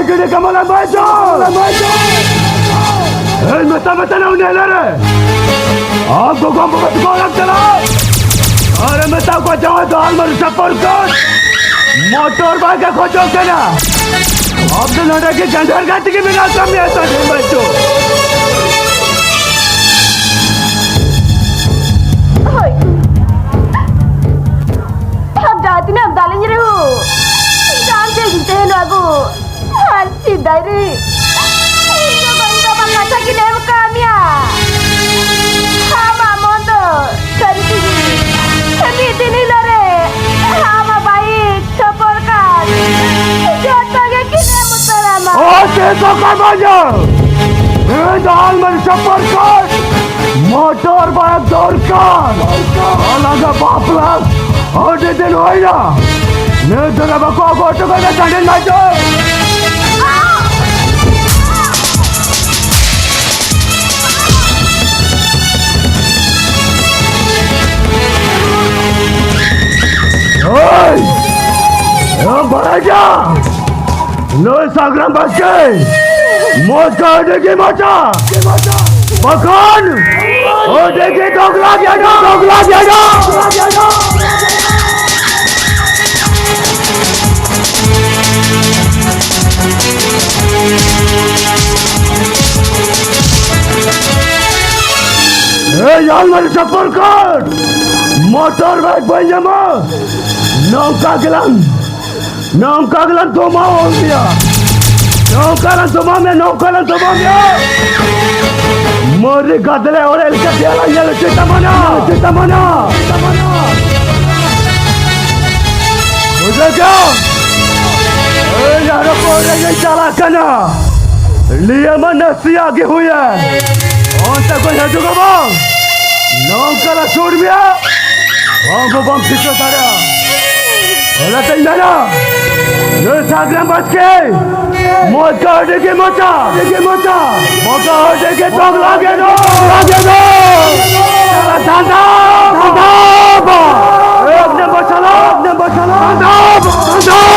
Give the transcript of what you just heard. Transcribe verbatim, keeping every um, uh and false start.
ᱜᱤᱰᱤ ᱠᱟᱢᱟᱞᱟ ᱵᱟᱭ ᱪᱚ᱾ ᱮᱭ ᱢᱮᱛᱟ ᱢᱮᱛᱟ ᱱᱟ ᱩᱱᱤ ᱦᱮᱞᱟ ᱨᱮ᱾ ᱟᱢ ᱜᱚᱜᱚ ᱵᱟᱵᱟ ᱛᱟᱠᱚ ᱚᱲᱟᱜ ᱪᱟᱞᱟᱜ᱾ ᱟᱨ ᱢᱮᱛᱟ ᱠᱚ ᱡᱟᱶᱟᱭ ᱫᱚ ᱟᱞᱢᱟᱨ ᱥᱟᱯᱚᱨ ᱠᱚ ᱢᱚᱴᱚᱨ ᱵᱟᱭ ᱠᱚ ᱠᱷᱚᱡᱚᱜ ᱠᱟᱱᱟ᱾ ᱟᱢ ᱫᱚ ᱱᱚᱰᱮ ᱜᱮ ᱜᱟᱸᱡᱟᱲ ᱜᱟᱛᱮ ᱜᱮ ᱢᱮᱱᱟᱜ ᱠᱟᱜ ᱢᱮᱭᱟ ᱛᱚ ᱰᱷᱮᱨ ᱵᱟᱭ ᱪᱚ᱾ ᱦᱳᱭ᱾ ᱟᱢ ᱡᱟᱦᱟᱸ ᱛᱤᱱᱟᱹᱜ ᱮᱢ ᱫᱟᱞᱤᱧ ᱨᱮᱦᱚᱸ, ᱤᱧ ᱫᱚ ᱟᱢ ᱴᱷᱮᱱ ᱜᱤᱧ ᱛᱟᱦᱮᱱᱟ ᱵᱟᱹᱵᱩ᱾ ᱟᱨ ᱥᱮᱫᱟᱭ ᱨᱮ ᱤᱧ ᱫᱚ ᱜᱚᱲᱚᱢ ᱵᱟᱵᱟ ᱠᱟᱛᱷᱟ ᱜᱤᱧ ᱮᱢ ᱠᱟᱜ ᱢᱮᱭᱟ᱾ ᱟᱢᱟᱜ ᱢᱚᱱ ᱫᱚ ᱥᱟᱹᱨᱤ ᱛᱮᱜᱮ ᱢᱤᱫ ᱫᱤᱱ ᱦᱤᱞᱳᱜ ᱨᱮ ᱟᱢᱟᱜ ᱵᱟᱭᱤᱠ, ᱥᱚᱯᱚᱨ ᱠᱟᱨ ᱡᱚᱛᱚ ᱜᱮ ᱠᱤᱱ ᱮᱢ ᱩᱛᱟᱹᱨ ᱟᱢᱟ᱾ ᱚ, ᱪᱮᱫ ᱫᱚᱨᱠᱟᱨ ᱵᱟᱹᱱᱩᱜᱼᱟ? ᱤᱧ ᱫᱚ ᱟᱞᱢᱟᱨᱤ ᱥᱚᱯᱚᱨ ᱠᱟᱨ ᱢᱚᱴᱚᱨ ᱵᱟᱭᱤᱠ ᱫᱚᱨᱠᱟᱨ᱾ ᱟᱞᱟᱫᱟ ᱵᱟᱯᱞᱟ ᱟᱹᱰᱤ ᱫᱤᱱ ᱦᱩᱭᱱᱟ᱾ ᱱᱤᱛ ᱫᱷᱟᱹᱵᱤᱡ ᱵᱟᱠᱚ ᱟᱹᱜᱩ ᱦᱚᱴᱚ ᱠᱟᱫᱟ ᱥᱟᱰᱮ ᱱᱟᱡᱚ᱾ ᱦᱳᱭ! ᱮ ᱵᱟᱲᱟᱭ ᱜᱮᱭᱟ, ᱱᱩᱭ ᱥᱟᱜᱽᱨᱟᱢ ᱵᱟᱥᱠᱮ ᱢᱚᱡᱽ ᱠᱚ ᱟᱹᱰᱤ ᱜᱮ ᱢᱚᱡᱟ᱾ ᱵᱟᱠᱷᱟᱱ ᱟᱹᱰᱤ ᱜᱮ ᱫᱚᱜᱽᱞᱟ ᱜᱮᱭᱟ, ᱫᱚᱜᱽᱞᱟ ᱜᱮᱭᱟ᱾ ᱮᱭ ᱟᱞᱢᱟᱨᱤ ᱪᱟᱯᱚᱞ ᱠᱚᱴ, ᱢᱚᱴᱚᱨ ᱵᱟᱭᱤᱠ ᱵᱟᱹᱧ ᱧᱟᱢᱟ᱾ ᱱᱚᱝᱠᱟ ᱜᱮᱞᱟᱝ, ᱱᱚᱝᱠᱟ ᱜᱮᱞᱟᱝ ᱫᱚᱢᱟᱣ ᱜᱮᱭᱟ᱾ ᱱᱚᱝᱠᱟ ᱞᱟᱝ ᱫᱚᱢᱟᱣ ᱢᱮᱭᱟ, ᱱᱚᱝᱠᱟ ᱞᱟᱝ ᱫᱚᱢᱟᱣ ᱢᱮᱭᱟ᱾ ᱢᱚᱨᱤ ᱜᱟᱫᱞᱮ ᱚᱲᱮ ᱞᱮᱠᱟ ᱫᱮᱞᱟ ᱧᱮᱞ ᱦᱚᱪᱚᱭ ᱛᱟᱵᱚᱱᱟ, ᱦᱚᱪᱚᱭ ᱛᱟᱵᱚᱱᱟ᱾ ᱵᱩᱡᱷᱟᱹᱣ ᱠᱮᱫᱟᱢ? ᱮᱭ ᱟᱨᱚ ᱯᱚᱨᱮ ᱜᱮᱧ ᱪᱟᱞᱟᱜ ᱠᱟᱱᱟ᱾ ᱱᱤᱭᱟᱹ ᱢᱟ ᱱᱟᱥᱮᱭᱟᱜ ᱜᱮ ᱦᱩᱭᱮᱱ᱾ ᱚᱱᱛᱮ ᱠᱷᱚᱱ ᱦᱤᱡᱩᱜ ᱟᱵᱚᱱ᱾ ᱱᱚᱝᱠᱟ ᱞᱮ ᱥᱩᱨ ᱢᱮᱭᱟ᱾ ᱟᱵᱚ ᱵᱟᱢ ᱴᱷᱤᱠᱟᱹ ᱫᱟᱲᱮᱭᱟᱜᱼᱟ᱾ ᱚᱱᱟᱛᱮᱧ ᱢᱮᱱᱟ, ᱱᱩᱭ ᱥᱟᱜᱽᱨᱟᱢ ᱵᱟᱥᱠᱮ ᱢᱚᱡᱟ ᱟᱹᱰᱤ ᱜᱮ ᱢᱚᱡᱟ, ᱟᱹᱰᱤ ᱜᱮ ᱢᱚᱡᱟ᱾ ᱢᱚᱡᱟ ᱟᱹᱰᱤ ᱜᱮ ᱛᱚᱜᱽᱞᱟ ᱜᱮ ᱫᱚ, ᱛᱚᱜᱽᱞᱟ ᱜᱮ ᱫᱚ᱾ ᱥᱟᱞᱟ ᱥᱟᱱᱛᱟᱲ, ᱥᱟᱱᱛᱟᱲ ᱵᱟ᱾ ᱮᱠ ᱱᱚᱢᱵᱚᱨ ᱥᱟᱞᱟ, ᱮᱠ ᱱᱚᱢᱵᱚᱨ ᱥᱟᱞᱟ᱾ ᱥᱟᱱᱛᱟᱲ ᱵᱟ, ᱥᱟᱱᱛᱟᱲ᱾